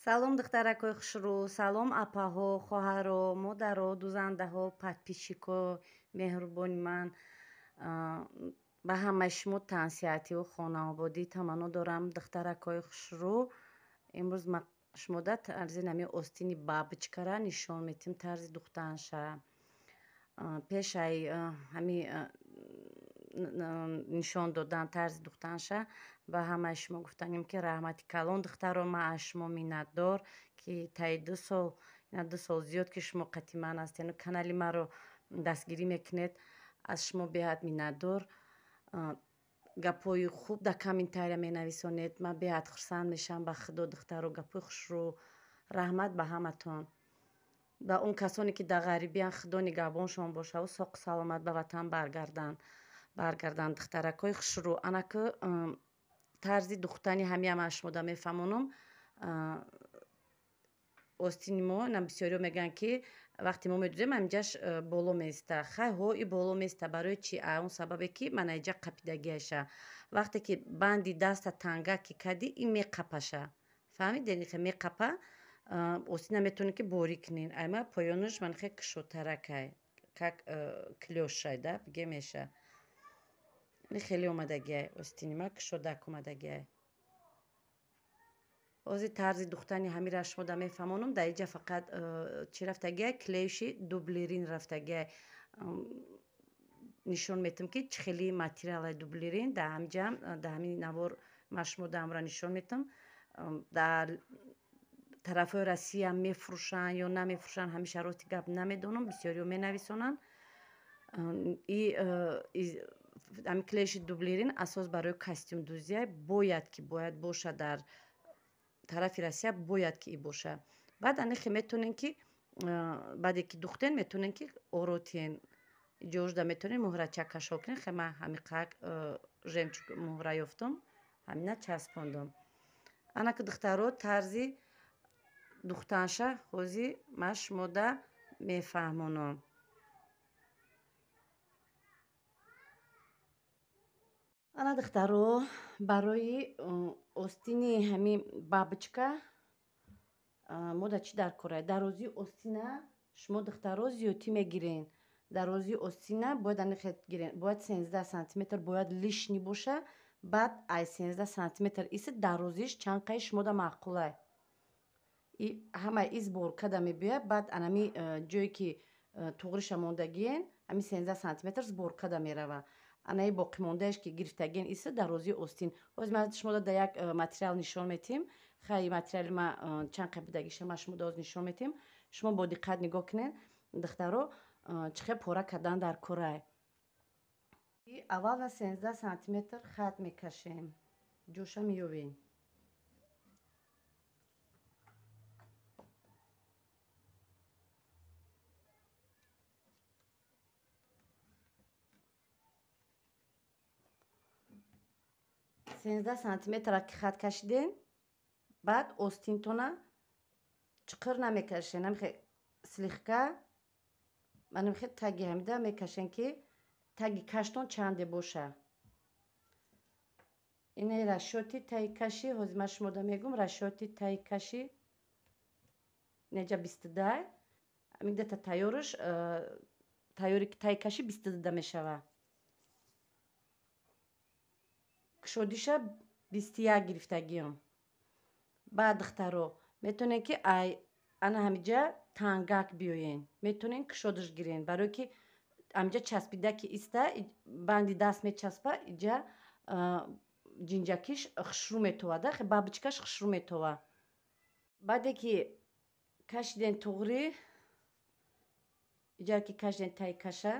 Салом, духтаракҳои хушрӯ, салом, апаҳо, хоҳаро, модаро, дузандаҳо, подписчико, меҳрубони ман. Ба ҳамаи шумо тансиҳативу хонаободӣ таманно дорам, духтаракҳои хушрӯ. Имрӯз ма шумода тарзи нами остини бабочкара нишон метим, тарзи духтанша. Пешаи ҳами нишон додан тарзи духтанша ба ҳамаи шумо гуфтанем, ки раҳмати калон, духтаро, ман аз шумо миннатдор, ки таи 2 сол, ина 2 сол зиёд, ки шумо қати ман ҳастену канали маро дастгирӣ мекунед, аз шумо беҳад миннатдор. Гапҳои хуб дар комментария менависонед, ман беҳад хурсанд мешавам. Ба худо, духтаро, гапҳои хушрӯ, раҳмат ба ҳаматон. Ба он касоне, ки дар ғарибиян, худо нигаҳбоншон бошаву соқу саломат ба ватан баргарданд. Духтаракҳои хушрӯ, анаку тарзи духтани ҳамиам аз шумода мефаҳмонам. Остини мо ина бисёриҳо мегӯянд, ки вақте мо медузем, ҳаминҷаш боло меиста. Хай, ҳо, и боло меиста. Барои чи? Он сабабе, ки мана иҷа қапидагиаша. Вақте ки банди даста танга ки кардӣ, ин меқапаша, фаҳмидед? Меқапа, остина метавонед, ки борик кунед. Айма поёнаш мана хе кушодтаракай, как клёшай да бигем меша. Ин хеле омадагиай, остини ма кушодак омадагиай. Ҳозир тарзи духтани ҳамира шумода мефаҳмонам. Дар иҷа фақат чӣ рафтагиай? Клещи дублерин рафтагиай. Нишон метам, ки чӣ хели материалай дублерин. Дар ҳамиҷа, дар ҳамин навор ман шумода ҳамра нишон метам. Дар тарафҳои Россия мефурӯшанд ё намефурӯшанд, ҳамеша рости гап намедонам. Бисёриҳо менависонанд. Ҳамин клещи дублерин асос барои костюмдӯзия бояд, ки бояд бошад, дар тарафи Россия бояд ки и боша. Баъд анихе метавонем, ки баъде ки духтен, метавонем, ки оротиен ҷожда, метавонем муҳрача кашол кунем. Хе, ман ҳамиқак жемчуг муҳра ёфтум, ҳамина часпондум. Анаку, духтаро, тарзи духтанша ҳозир ман шумода мефаҳмонам. Ана, духтаро, барои остини ҳамин бабочка мо да чӣ дар корай? Дарозии остина шумо, духтаро, зиёдтӣ мегирен. Дарозии остина бояд анихе гирен, бояд 13 сантиметр, бояд лишний боша. Баъд ай 13 сантиметр иси дарозиш чанд қаи шумода маъқулай, ҳамаи и сборкада мебиёяд. Баъд анами ҷое ки туғриша мондагиен, ҳамин 13 сантиметр сборкада мерава. Анаи боқимондаеш ки гирифтагиен, иси дарозии остин. Ҳозир ман шумода дар як материал нишон метиҳем. Хай, материали ма чанд қай будагиша ман шумода ҳозир нишон метиҳем. Шумо бо диққат нигоҳ кунед, духтаро, чӣ хел пора кардан дар корай. Аввал на 13 сантиметр хат мекашем, ҷоша меёвем. 13 сантиметра ки хат кашидем, баъд остинтона чиқир намекашем, намихе слегка манамихе таги ҳамида мекашем, ки таги каштон чанде боша. Инаи расчёти таги каши ҳозир ман шумода мегӯм. Расчёти таги каши неҷа 22, ҳамин дета тайёрш, тайёри таги каши 22 мешава. Кушодиша 21 гирифтагиам. Баъд, духтаро, метавонед, ки ай ана ҳамиҷа тангак биёен, метавонед кушодаш гирен, барое ки ҳамиҷа часпида ки иста, банди даст мечаспа, иҷа ҷинҷакиш хушрӯ метовада, бабочкаш хушрӯ метова. Баъде ки кашиден туғрӣ, иҷа ки кашиден таи каша,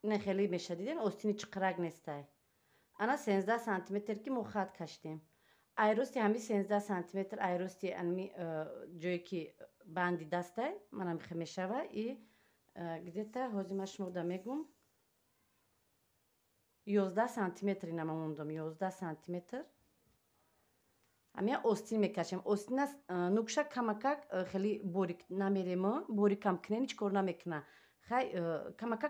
ина хеле меша. Дидем, остини чиқирак нестай. Ана 13 сантиметр ки мо хат кашидем, айрости ҳами 13 сантиметр, айрости ами ҷое ки банди дастай, манам хе мешава. И где-то ҳозир ман шумода мегум, 11 сантиметр инама мондам, 11 сантиметр. Ҳамия остин мекашем. Остина нукша камакак хеле борик намеремо, борикам кунен ҳеҷ кор намекуна. Хай камака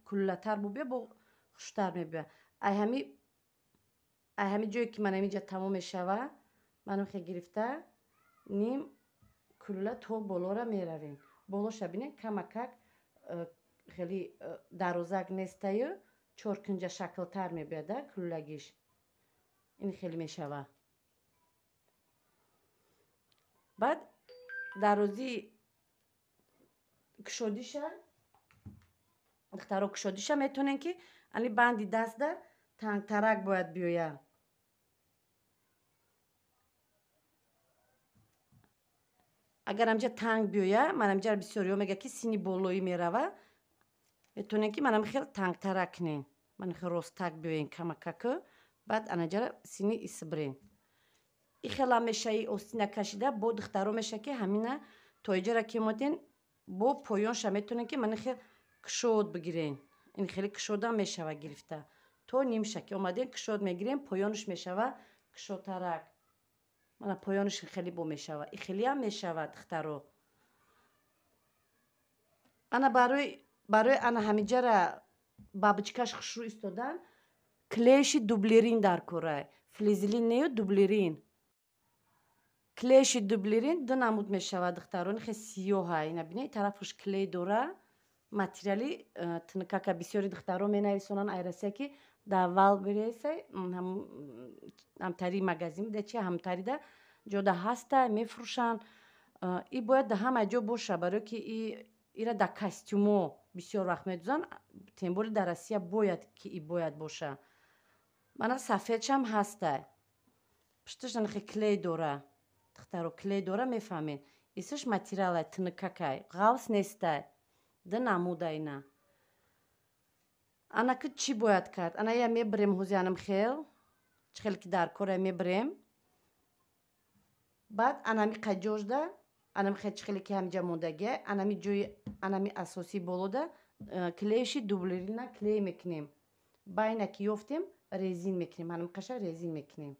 куллатар бубия, бо хуштар мебия. Ай ҳами ҷое ки ман ҳаминҷа тамом мешава, манам хе гирифта ним кулла то болора меравем. Болоша бинед, камакак хеле дарозак нестаю, чоркунҷа шаклтар мебияда куллагиш. Ин хеле мешава. Баъд дарозии кушодиша, духтаро, кушодиша метавонем, ки ани банди дастда тангтарак бояд биёяд. Агар ҳамҷа танг биёя, ман ҳамҷа бисёриҳо мегӯяд, ки сини болоӣ мерава, метавонем, ки манам хел тангтарак кунем, ман хел росттак биёем камакаку, баъд анаҷара сини исбирем. И хелам мешаи остина кашида, бо духтаро меша, ки ҳамина то иҷара ки омаден, бо поёнша метавонем, ки ман хел кушод бигирем. Ин хеле кушодам мешава гирифта. То нимша ки омадем, кушод мегирем, поёнаш мешава кушодтарак. Мана поёнаш хеле бо мешава. И хелеам мешава, духтаро. Ана барои ана ҳамиҷара бабочкаш хушрӯ истодан, клещи дублерин дар корай. Флизелин нею, дублерин. Клещи дублерин ду намуд мешава, духтаро, хе сиёҳа. Ина бинед, тарафаш клей дора, материали тинкака. Бисёри духтаро менависонанд ай Россия, ки дар Валбересе ҳамтари магазин буда, чи ҳамтарида ҷода ҳаста, мефурӯшанд. И бояд дар ҳама ҷо боша, барое ки ира дар костюмо бисёр вақт медузанд, тем более дар Россия бояд ки и бояд боша. Мана сафедшам ҳаста, пушташ хе клей дора, духтаро, клей дора, мефаҳмед. Исаш материалай тинкакай, ғафс нестай. Ду намуда ина. Ана ки чӣ бояд кард? Ана я мебирем ҳози анам хел, чӣ хеле ки дар кора мебирем. Баъд анами қаҷожда, анами хел чӣ хеле ки ҳамиҷа мондагия, анами ҷои анами асосии болода клещи дублерина клей мекунем. Байна ки ёфтем, резин мекунем, анами қаша резин мекунем.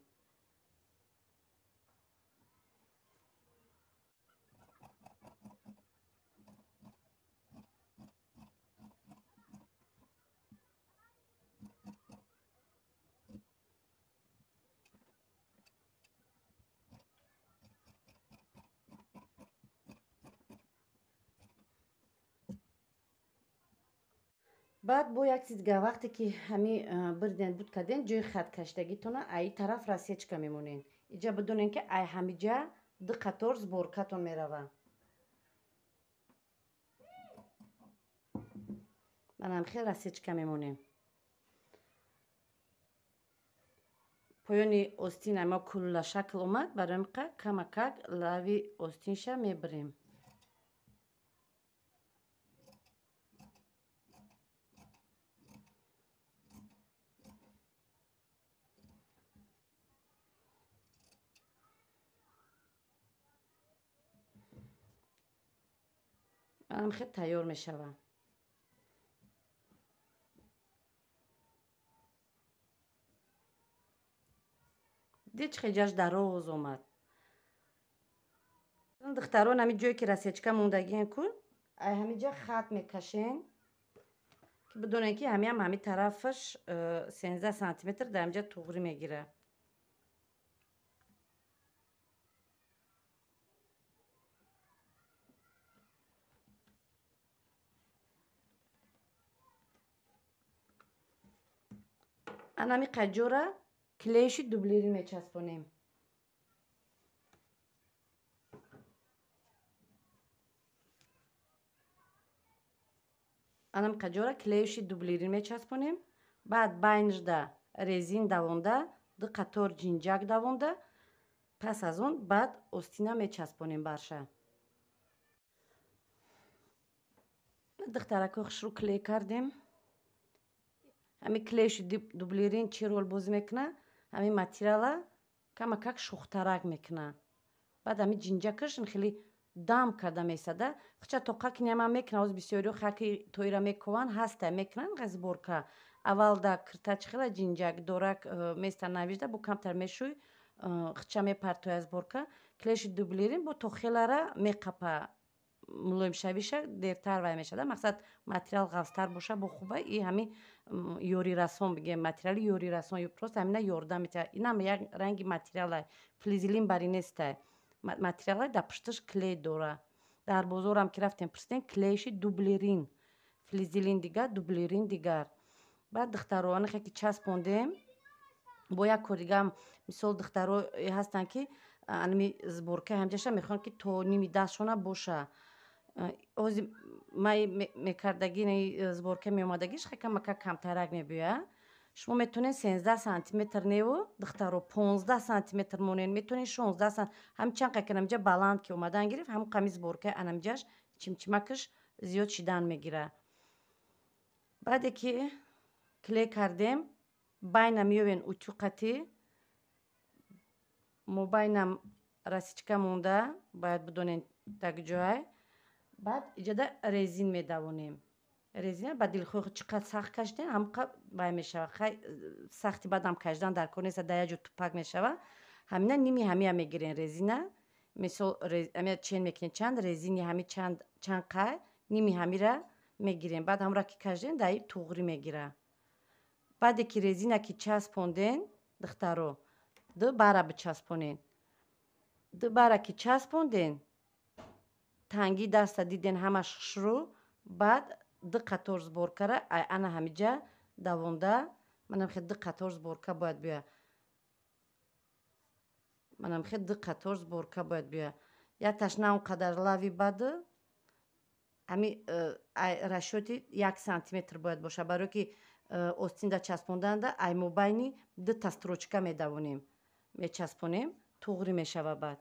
Баъд бо як чиз дига, вақте ки ҳами бирден, буд карден, ҷои хаткашидагитона ай тараф рассечка мемонен. Иҷа бидонен, ки ай ҳамиҷа ду қатор сборкатон мерава. Манам хел рассечка мемонем. Поёни остина мо кулла шакл омад, барои миқа камакак лави остинша мебирем. Манам хел тайёр мешава. Дид, чӣ хел дароз омад. Духтарон, ҳамин ҷое ки рассечка мондагиен ку, ай ҳаминҷа хат мекашен, ки бидонем, ки ҳамиам ҳамин тарафаш 13 сантиметр дар ҳаминҷа туғрӣ мегирад. Анами қаҷора клещи дублерин мечаспонем. Анам қаҷора клещи дублерин мечаспонем. Баъд байнашда резин давонда, ду қатор ҷинҷак давонда, пас аз он баъд остина мечаспонем барша. Духтарако, хушрӯ клей кардем. Ҳамин клещи дублерин чӣ рол бозӣ мекунад? Ҳамин материала камакак шухтарак мекунад. Баъд ҳамин ҷинҷакаш хеле дам карда месада. Хуча тоқа кинама мекунад, ҳозир бисёриҳо хаки тоира мекованд, ҳаста мекунанд сборка. Аввал да киртач хела ҷинҷак дорак места навижда, бо камтар мешӯй, хуча мепартоя сборка. Клещи дублерин бо то хелара меқапа. Мулоимшавиша дертар вай мешавад. Мақсад, материал ғафзтар боша, бо хуба. И ҳами ёрирасон бигем, материали ёрирасон, просто ҳамина ёрдам метиҳад. Инам як ранги материала, флизелин барӣ нестай, материала дар пушташ клей дора. Дар бозорам ки рафтем, пурсидем, клейши дублерин, флизелин дигар, дублерин дигар. Баъд, духтаро, анахе ки часпондем, бо як кор дигаам. Мисол, духтаро ҳастанд, ки анами сборка ҳамҷаша мехоҳанд, ки то ними дастшона боша. Ози май мекардаги, сборка меомадагиш камака камтарак мебиёяд. Шумо метавонед 13 сантиметр неву, духтаро, 15 сантиметр монед, метавонед 16. Ҳам чанд қа ки баланд ки омадан гирифт, ҳамн қами сборкаи анамҷаш чимчимакаш зиёд шидан мегирад. Баъде ки клей кардем, байна меёвен, утюг қатӣ мобайнам рассечка монда бояд бидонед так ҷой. Баъд иҷода резин медавонем. Резина ба дилхоҳ, чӣ қадр сахт кашидем, ҳамон қадр вай мешавад. Хай, сахти бадам кашидан дар кор нест, дар як ҷо тупак мешавад. Ҳамина ними ҳамия мегирем резина. Мисол, ҳамия чен мекунем, чанд резини ҳами чанд қай, ними ҳамира мегирем. Баъд ҳамонро ки кашидем, дар туғрӣ мегирад. Баъде ки резина ки часпонден, духтаро, ду бара бичаспонен. Ду бара ки часпонден, танги даста диден, ҳамаш хушрӯ. Баъд ду қатор сборкара ана ҳамиҷа давонда, манам хел ду қатор сборка бояд биёяд. Манам хел ду қатор сборка бояд биёяд. Якташ на он қадар лави баду ҳами расчёти 1 сантиметр бояд бошад, барое ки остинда часпонданда ай мобайни дута строчка медавонем, мечаспонем, туғрӣ мешава. Баъд